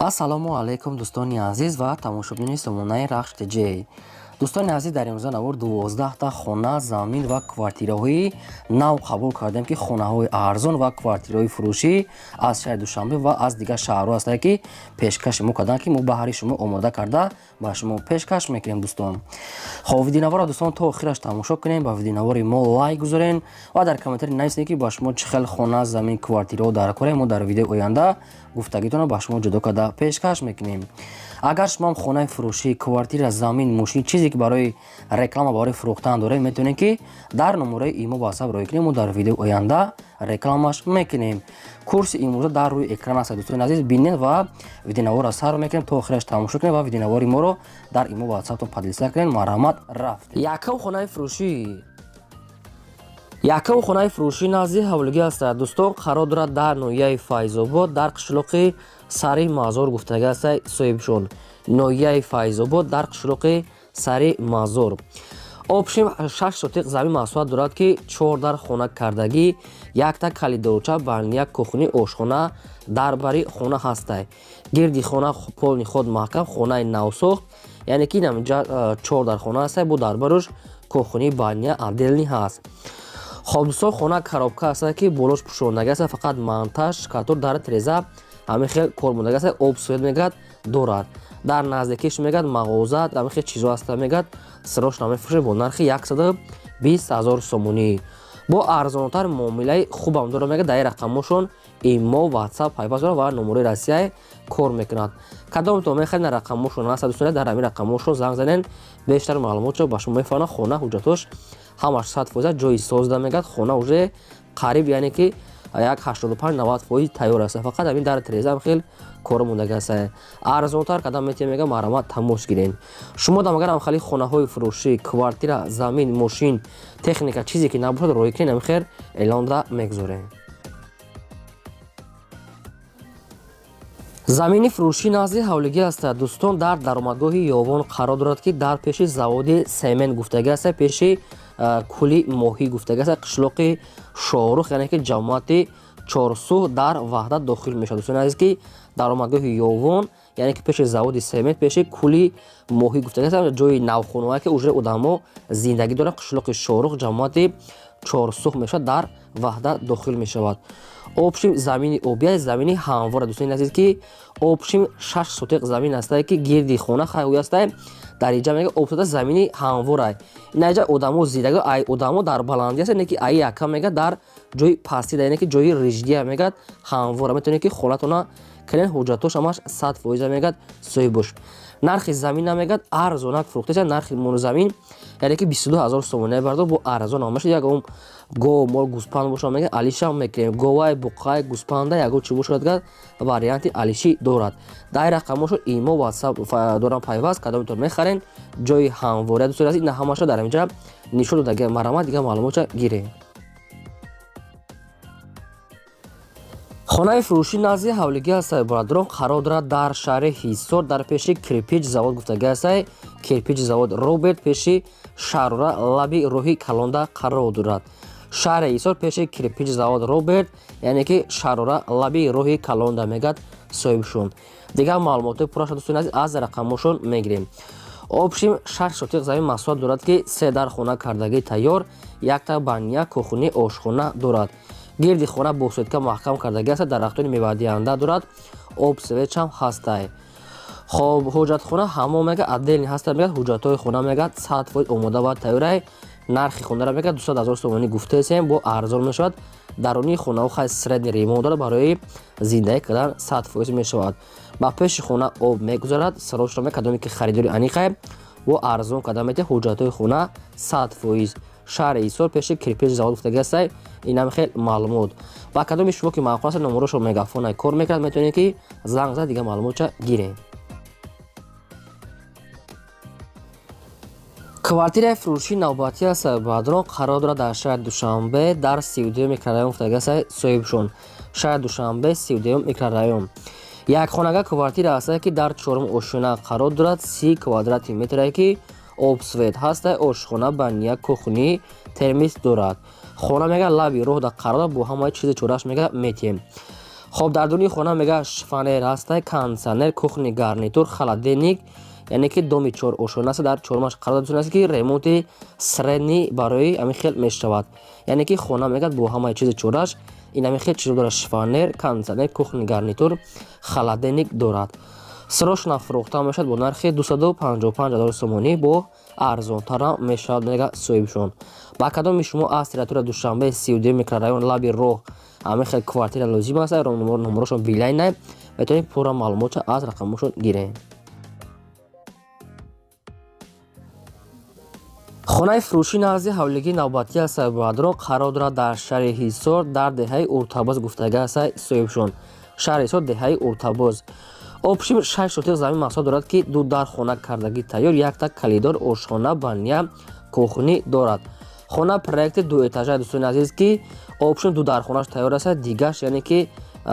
Ассалому алайкум, дӯстони азиз ва тамошобинони сомонаи Рахш ТЖ. Дӯстони азиз, дар имрӯза навор 12та хона, замин ва квартираҳои нав қабул кардем, ки хонаҳои арзон ва квартираҳои фурӯшӣ аз шаҳри Душанбе ва аз дигар шаҳрҳо ҳастанд, ки пешкаши мо карданд, ки мо баҳри шумо омода карда ба шумо пешкаш мекунем, дӯстон. Хоб, видеонаворро, дӯстон, то охираш тамошо кунем, ба видеонавори мо лайк гузорен ва дар комментарий нависед, ки ба шумо чӣ хел хона, замин, квартираҳо дар корем. Мо дар видеои оянда гуфтагитонро ба шумо ҷудо карда пешкаш мекунем. Агар шумоам хонаи фурӯшӣ, квартира, замин, мошин, чизе ки барои реклама, барои фурӯхтан доред, метавонед, ки дар номерои имо, ватсап роҳӣ кунем, мо дар видеои оянда рекламаш мекунем. Курси имрӯза дар рӯи экран аст, дӯстони азиз, бинед ва видеонаворро сар мекунем, то охираш тамошо кунем ва видеонавори моро дар имо, ватсаптон поделиться кунед. Марҳамат, рафт. Якум хонаи фурӯшӣ. Якум хонаи фурӯшӣ назди ҳавлигӣ аст, дӯстон, қарор дорад дар ноҳияи Файзобод, дар қишлоқи Сари Мазор гуфтагӣ аст соҳибшон. Ноҳияи Файзобод, дар қишлоқи Сари Мазор. Общем, 6 сотиқ замин масоҳат дорад, ки чор дар хона кардагӣ, якта калидорча, баня, кухни, ошхона дар бари хона ҳастай. Гирди хона полный ход маҳкам, хонаи навсохт, яъне ки инаминҷа чор дар хона ҳастай, бо дар баруш кухни, баня отдельный ҳаст. Хоб, дӯстон, хона коробка ҳастад, ки болош пӯшондагӣ аст, фақат монтаж, штукатур, дар треза ҳамин хел кор мондагӣ аст. Об, свет мегӯяд, дорад. Дар наздикиш, мегӯяд, мағоза, ҳамин хел чизо ҳаста. Мегӯяд, срочно мефурӯшед бо нархи 120 000 сомонӣ. Бо арзонтар муомилаи хубам дорад, мегӯяд. Дар рақамошон имо, ватсап пайваст дорад ва номерои Россия кор мекунад. Кадомтон мехоҳед, на рақамошон ҳаст, дӯстон, дар ҳамин рақамошон занг занед, бештар маълумотшо ба шумо мефаҳмонад. Хона ҳуҷҷатош ҳамаш 100%, ҷои созда, мегӯяд, хона уже қариб, яъне ки як 85-90% тайёр аст, фақат ҳамин дар трезам хел кор мондагӣ аст. Арзонтар кадам метиҳем, мегӯям, марҳамат, тамос гирен. Шумо дам агар ҳамхели хонаҳои фурӯшӣ, квартира, замин, мошин, техника, чизе ки набошад, роҳӣ кунед, ҳамин хел эълонда мегузорем. Замини фурӯшӣ назди ҳавлигӣ аст, дӯстон, дар даромадгоҳи Ёвон қарор дорад, ки дар пеши заводи семент гуфтагӣ аст, пеши кӯли моҳӣ гуфтагӣ аст, қишлоқи Шоҳрух, яъне ки ҷамоати Чорсӯҳ дар Ваҳдат дохил мешавад. Дӯстони азиз, ки даромадгоҳи Ёвон, яъне ки пеши заводи семент, пеши кӯли моҳӣ гуфтагӣ аст, ҷои навхонаое ки уже одамо зиндагӣ доранд, қишлоқи Шоҳрух, ҷамоати Чорсӯҳ мешавад, дар Ваҳдат дохил мешавад. Общем, замини обия, замини ҳамвора, дӯстони азиз, ки общем 6 сотиқ замин астае, ки гирди хона хайҳои астае. Дар инҷа, мега, обсода замини ҳамворай. Инаҷа одамо зиндагӣ, ай одамо дар баландӣ аст, не ки ай яка, мега, дар ҷои пастӣ, яъне ки ҷои риждия, мегӯяд, ҳамвора. Метавонед, ки хонатона кунед, ҳуҷҷатош ҳамаш 100%, мегӯяд, соҳибош. Нархи замина, мегӯяд, арзонак фурӯхта. Нархи замин, яъне ки 22 000 сомонӣ бардор, бо арзон ҳамаша. Ягон гов, мол, гӯспанд боша, мега, алишам мекунем. Говай, буқай, гӯспанда, ягон чӣ бошад, гад варианти алишӣ дорад. Дар рақамошо имо, ватсап дорам пайваст, кадомитон мехарен. Ҷои ҳамвория, дӯстони азиз, ина ҳамаша дар инҷа нишон дода. Марҳамат, дигар маълумотша гирем. Хонаи фурӯшӣ назди ҳавлигӣ ҳастай, бародарон, қарор дорад дар шаҳри Ҳисор, дар пеши кирпич завод гуфтагӣ ҳастай, кирпич завод Роберт, пеши шаҳрора, лаби роҳи калонда қарор дорад. Шаҳри Ҳисор, пеши кирпич завод Роберт, яъне ки шаҳрора, лаби роҳи калонда, мегӯяд соҳибшон. Дигар маълумотҳои пурраша, дӯстони азиз, аз рақамошон мегирем. Общем, 6 сотиқ замин масоҳат дорад, ки се дар хона кардагӣ тайёр, якта баня, кухни, ошхона дорад. Гирди хона бо сетка маҳкам кардагӣ аст, дарахтони мевадиҳанда дорад, об, свет ам ҳастай. Хоб, ҳоҷатхона ҳамон, мега, отдельный ҳаста. Мегӯяд, ҳуҷҷатҳои хона, мегӯяд, 100% омода ва тайёрай. Нархи хонаро, мегӯяд, 200 000 сомонӣ гуфтаесем, бо арзон мешавад. Даруни хонаҳо хай средний ремонт дорад, барои зиндагӣ кардан 100% мешавад. Ба пеши хона об мегузарад. Срочно, кадоме ки харидори аниқай, бо арзон карда метиҳад. Ҳуҷҷатҳои хона 100%. Шаҳри Ҳисор, пеши кирпич завод гуфтагӣ ҳастай. Инам хел маълумот. Ба кадоми шумо ки маъқул аст, номерошо мегафона кор мекунад, метавонед, ки занг зад, дигар маълумотша гирем. Квартираи фурӯшии навбатӣ аст, бародарон, қарор дорад дар шаҳри Душанбе, дар 32-юм микрорайон гуфтагӣ аст соҳибшон. Шаҳри Душанбе, 32-юм микрорайон. Якхонага квартира аст, ки дар чорум ошёна қарор дорад, 30 квадрати метре, ки об, свет ҳаста, ошхона, баня, кухни, термис дорад. Хона, мега, лаби роҳ да қарор дорад, бо ҳамаи чизи чораш, мега, метиҳем. Хоб, дар дуни хона мега шифоньер ҳастай, кондиционер, кухонный гарнитур, холодильник, яъне ки доми чор ошёна аст, дар чормаш қарор додааст, ки ремонти средний барои ҳамин хел мешавад. Яъне ки хона мегӯяд бо ҳамаи чизи чораш ин ҳамин хел чизо дорад: шифоньер, кондиционер, кухонный гарнитур, холодильник дорад. Срочно фурӯхта мешавад бо нархи 255 ҳазор сомонӣ, бо арзонтарам мешавад, мега соҳибшон. Ба кадоми шумо аз территория Душанбе, 32 микрорайон, лаби роҳ ҳамин хел квартира лозим аст, номерошон Билайнай, метавонед пурра маълумотша аз рақамошон гиред. Хонаи фурӯшӣ назди ҳавлигии навбатии Сайбадрон қарор дорад дар шаҳри Ҳисор, дар деҳаи Уртабоз, гуфтага аст соҳибшон. Шаҳри Ҳисор, деҳаи Уртабоз. Общим 6 сотих замин масоҳат дорад, ки ду дар хона кардагӣ тайёр, якта калидор, ошхона, баня, кухни дорад. Хона проекти дуэтажа, дӯстони азиз, ки общим ду дархонаш тайёр аст, дигаш, яъне ки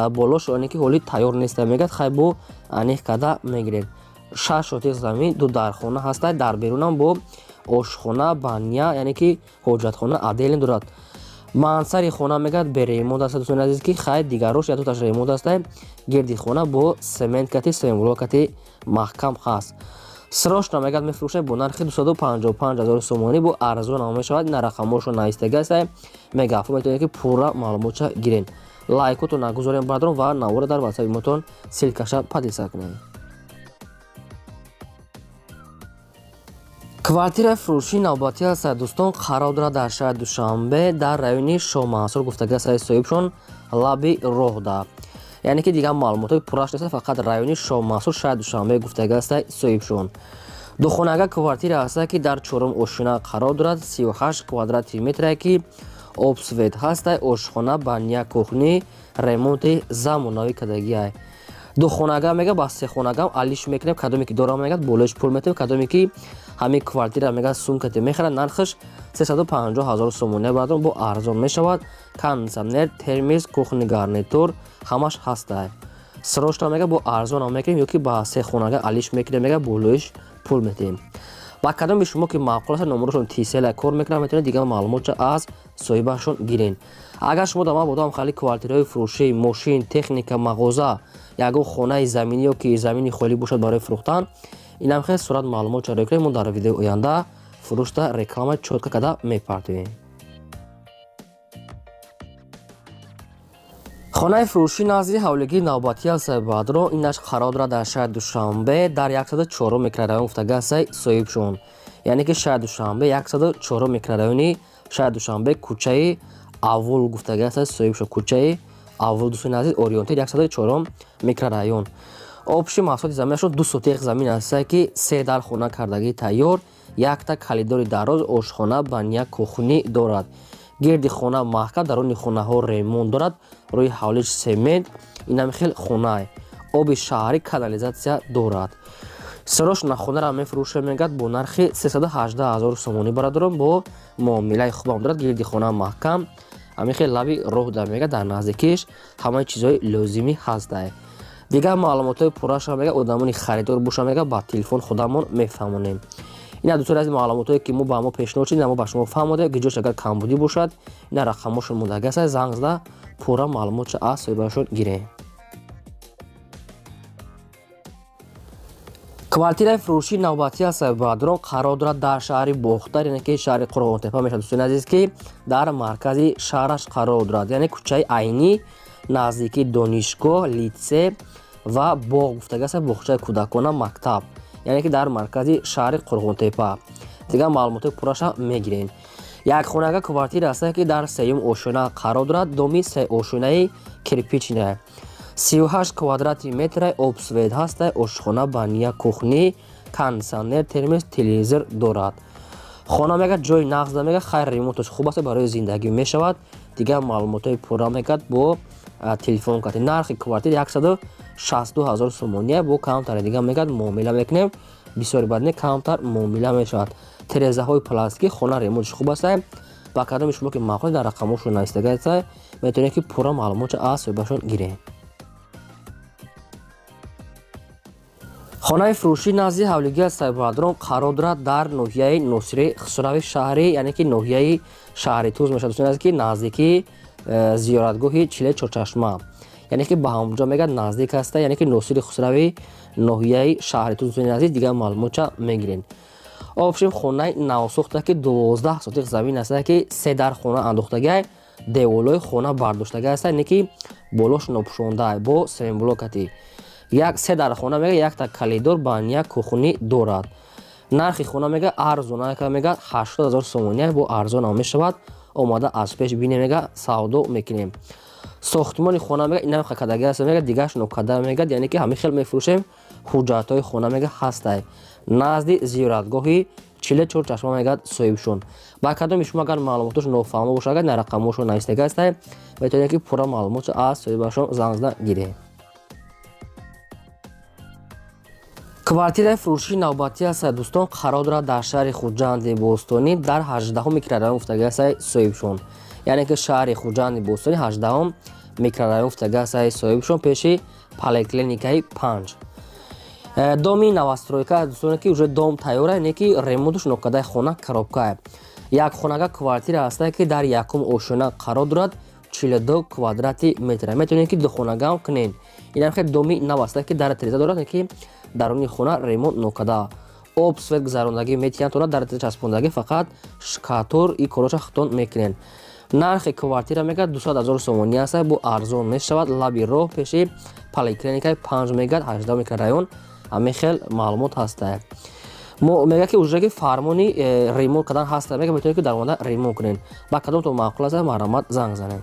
болош, яъне ки ҳоли тайёр нест, мегӯяд, хай бо аниқ карда мегиред. 6 сотих замин, ду дархона ҳастад, дар берунам бо ошхона, баня, яъне ки ҳоҷатхона отдельно дорад. Мансари хона мегӯяд беремонт аст, дӯстони азиз, ки хай дигарош як дуташ ремонт аст. Гирди хона бо семент кати, семблок кати маҳкам ҳаст. Срочно мегӯяд мефурӯшад бо нархи 255 ҳазор сомонӣ, бо арзон ҳам мешавад. Ина рақамҳошон навистага аст, мегафон, метавонед ки пурра маълумотша гиред. Лайкотон нагузорем, бардором, ва навора дар ватсапи мотон ссылкаша поделиться кунед. Квартираи фурӯшии навбатӣ аст, дӯстон, қарор дорад дар шаҳри Душанбе, дар райони Шоҳмансур, гуфтага аст соҳибшон, лаби роҳда. Яъне ки дигар маълумотҳои пурраш нест, фақат райони Шоҳмансур, шаҳри Душанбе, гуфтага аст соҳибшон. Духонага квартира аст, ки дар чорум ошёна қарор дорад, 38 квадрати метре, ки обсвет ҳаст, ошхона, баня, кухни, ремонти замонавӣ кардагиай. Духонага мега ба сехонагам алиш мекунем, кадоме ки дорам, мегӯяд, болоиш пул метавем. Кадоме ки ҳамин квартира, мегӯяд, сумкате мехарад, нархаш 350 ҳазор сомонӣ, бардорам, бо арзон мешавад. Кондиционер, термис, кухонный гарнитур ҳамаш ҳастай. Срочно мега бо арзонам мекунем ё ки ба сехонага алиш мекунем, мега, болоиш пул метиҳем. Ба кадоми шумо ки маъқул аст, номерошон Тисела кор мекунад, метавонед дигар маълумотша аз соҳибашон гиред. Агар шумо дар мабодо хали квартираҳои фурӯшӣ, мошин, техника, мағоза, ягон хонаи заминӣ ё ки замини холӣ бошад барои фурӯхтан, инам хел сурат маълумот чаро кунед, мо дар видеои оянда фурӯшта реклама чётко карда мепартоем. Хонаи фурӯшӣ назди ҳавлигии навбатии Алсайбадро инаш қарор дорад дар шаҳри Душанбе, дар 104 микрорайон, гуфтага аст соҳибшон. Яъне ки шаҳри Душанбе, 104 микрорайони шаҳри Душанбе, кӯчаи Аввул, гуфтага аст соҳибшон. Кӯчаи Аввул, дӯстони азиз, ориентир 104 микрорайон. Общий масоҳати заминашон 2 сотих замин аст, ки се дар хона кардагӣ тайёр, якта калидори дароз, ошхона, баня, кухни дорад. Гирди хона маҳкам, даруни хонаҳо ремонт дорад, рӯи ҳавлиш семент, инам хел хонае. Оби шаҳрӣ, канализатсия дорад. Срочно хонаро мефурӯшад, мегӯяд, бо нархи 318 ҳазор сомонӣ, бародарон, бо муомилаи хубам дорад. Гирди хона маҳкам, ҳамин хел лаби роҳ дар, мегӯяд, дар наздикиш ҳамаи чизҳои лозимӣ ҳастай. Дигар маълумотҳои пурраша, мега, одамони харидор боша, мега, ба телефон худамон мефаҳмонем. Ина, дӯстони азиз, маълумотҳое ки мо ба мо пешниҳод шуд, ина мо ба шумо фаҳмодем. Ки ҷош агар камбудӣ бошад, ина рақамҳошон мондага аст, занг зада пурра маълумотша аз соҳибашон гирем. Квартираи фурӯшии навбатии Алсайбадрон қарор дорад дар шаҳри Бохтар, яъне ки шаҳри Қурғонтепа мешавад, дӯстони азиз, ки дар маркази шаҳраш қарор дорад, яъне кӯчаи Айнӣ, наздикии донишгоҳ, литсей ва боғ, гуфтага аст, боғчаи кӯдакона, мактаб, яъне ки дар маркази шаҳри Қурғонтепа. Дигар маълумотҳои пурраша мегирем. Якхонага квартира аст, ки дар сеюм ошёна қарор дорад, доми сеошёнаи кирпичная, 38 квадрати метра, обсвет ҳаста, ошхона, баня, кухни, кондиционер, термос, телевизор дорад. Хона, мегӯяд, ҷои нағз да, мегӯяд, хайр, ремонташ хуб аст, барои зиндагӣ мешавад. Дигар маълумотҳои пурра, мегӯяд, бо телефон кард. Нархи квартира 162 ҳазор сомония, бо камтаре дигар, мегӯяд, муомила мекунем, бисёри бад не, камтар муомила мешавад. Терезаҳои пластикӣ, хона ремонташ хуб аст. Ба кадоми шумо ки маъқул, дар рақамҳошон навистага аст, метавонед ки пурра маълумотша аз соҳибашон гиред. Хонаи фурӯшӣ назди ҳавлигии Сайбадрон қарор дорад дар ноҳияи Носири Хусрави шаҳри, яъне ки ноҳияи шаҳри Туз мешавад, дӯстони азиз, ки наздикии зиёратгоҳи Чиле Чорчашма. Яъне ки ба ҳамҷо мега наздик ҳаста, яъне ки Носири Хусрави, ноҳияи шаҳри Тус. Дӯстони азиз, дигар маълумотча мегирем. Общем, хонаи навсохта, ки 12 сотих замин аста, ки се дар хона андохтагиай, деволҳои хона бардоштага аста, не ки болош нопӯшонда, бо семблокати. Як се дар хона мега, якта коридор, баня, кухни дорад. Нархи хона мега арзона, мега 80 000 сомония, бо арзонам мешавад. Омада аз пеш бине, мега савдо мекунем. Сохтмони хона мега инам кадаги аст, мега дигаш нокада мега, яъне ки ҳамин хел мефурӯшем. Ҳуҷҷатҳои хона мега ҳастай. Назди зиёратгоҳи 44 чашма мегӯяд соҳибшон. Ба кадоми шумо агар маълумотош нофаҳмо бошад, агар на рақамҳошон навистага ҳастай, метавонед ки пурра маълумотшо аз соҳибашон занг зада гиред. Квартираи фурӯшии навбатӣ аст, дӯстон, қарор дорад дар шаҳри Хуҷанди Бостонӣ, дар 18 микрорайон гуфтага ҳастай соҳибшон. Яъне ки шаҳри Хуҷанди Бостонӣ, 18 микрорайон гуфтага ҳастай соҳибшон, пеши поликлиникаи 5. Доми новостройка, дӯстоне, ки уже дом тайёра, не ки ремонтуш нокадаи, хона коробкае. Як хонага квартира ҳастае, ки дар якум ошёна қарор дорад, 42 квадрати метра. Метавонед ки духонагаам кунед. Инам хел доми нав ҳастае, ки дар тиреза дорад, ки даруни хона ремонт нокада, об, свет гузарондагӣ метиҳанд тона, дар тиреза часпондагӣ, фақат шкатур и короча хитон мекунед. Нархи квартира мегӯяд 200 000 сомонӣ аст, бо арзон мешавад. Лаби роҳ, пеши поликлиникаи 5 мегӯяд, 18 микрорайон, ҳамин хел маълумот ҳаста. Мегӯяд ки уже ки фармони ремонт кардан ҳаста, мега метавонед ки дар омада ремонт кунед. Ба кадомтон маъқул аст, марҳамат, занг занед.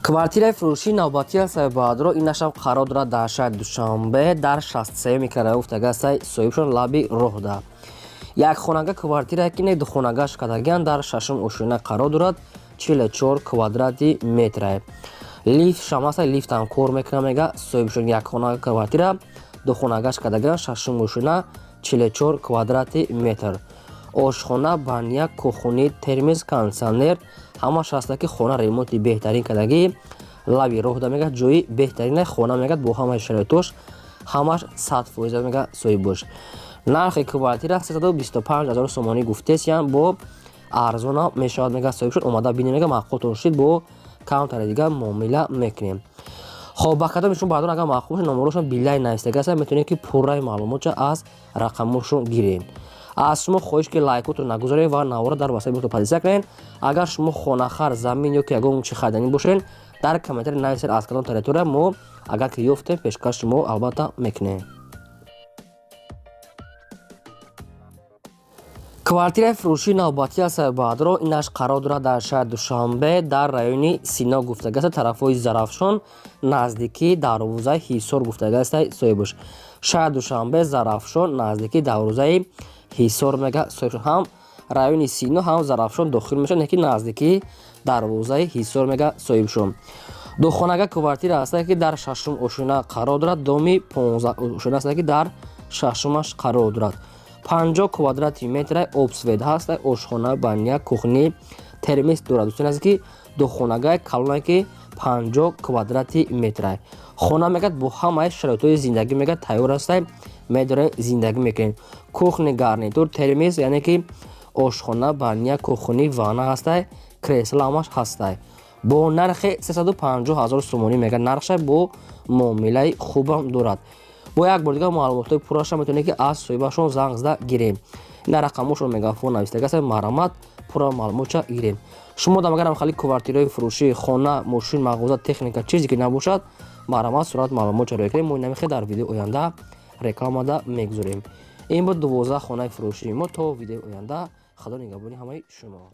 Квартираи фурӯшии навбатӣ аст, баъдро инашам қарор дорад дар шаҳри Душанбе, дар 63 микрорайон гуфтага аст соҳибшон, лаби роҳда. Як хонага квартира, ки не духонагаш кардагиан, дар шашум ошёна қарор дорад, 44 квадрати метра. Лифт шамаса, лифтам кор мекунад, мега соҳибшон. Як хонага квартира, духонагаш кардагиан, шашум ошёна, 44 квадрати метр. Ошхона, баня, кухни, термоз, кондитсионер ҳамаш ҳаста, ки хона ремонти беҳтарин кардагӣ, лаби роҳда мега ҷои беҳтарина. Хона мегӯяд бо ҳамаи шароитош ҳамаш 100%, мега соҳибош. Нархи квартира 325 000 сомонӣ гуфтесиян, бо арзона мешавад, мега соҳибшон. Омада бинем, мега маъқултон шид, бо камтари дига муомила мекунем. Хоб, ба кадоми шумо баъдон агар маъқул бошад, номерошон билай навистага аст, метавонед ки пурраи маълумотша аз рақамошон гиред. Аз шумо хоҳиш ки лайкотро нагузоред ва навора дар васаи бото подписка кунед. Агар шумо хонахар, замин ё ки ягон чи хариданӣ бошед, дар комментарий нависед аз кадом территория, мо агар ки ёфтем, пешкаш шумо албатта мекунем. Квартираи фурӯшии навбатӣ аст, баъдро инаш қарор дорад дар шаҳри Душанбе, дар райони Сино гуфтага аст, тарафҳои Зарафшон, наздикии дарвозаи Ҳисор гуфтага аст соҳибош. Шаҳри Душанбе, Зарафшон, наздикии дарвозаи Ҳисор, мега соҳибшон. Ҳам райони Сино, ҳам Зарафшон дохил мешавад, ки наздикии дарвозаи Ҳисор, мега соҳибшон. Духонага квартира ҳаста, ки дар шашум ошёна қарор дорад, доми 15 ошёна аст, ки дар шашумаш қарор дорад, 50 квадрати метра, об, свет ҳаст, ошхона, баня, кухни, термоз дорад. Дӯстони азиз, ки духонагаи калоне, ки 50 квадрати метра. Хона мегӯяд бо ҳамаи шароитҳои зиндагӣ мегӯяд тайёр ҳастай, медорем, зиндагӣ мекунем. Кухни гарнитур, термоз, яъне ки ошхона, баня, кухни, ванна ҳастай, кресла ҳамаш ҳастай. Бо нархи 350 000 сомонӣ мегӯяд нархша, бо муомилаи хубам дорад. Бо як бор дигар маълумотҳои пурраша метавонед ки аз соҳибашон занг зада гирем. Ина рақамошон мегафон навистага аст, марҳамат, пурра маълумотша гирем. Шумо дам агарам хали квартираҳои фурӯшӣ, хона, мошин, мағоза, техника, чизе ки набошад, марҳамат, сурат маълумотша роя кунем, мо инамихе дар видеои оянда рекламада мегузорем. Ин буд 12 хонаи фурӯшии мо. То видеои оянда, худо нигаҳбони ҳамаи шумо.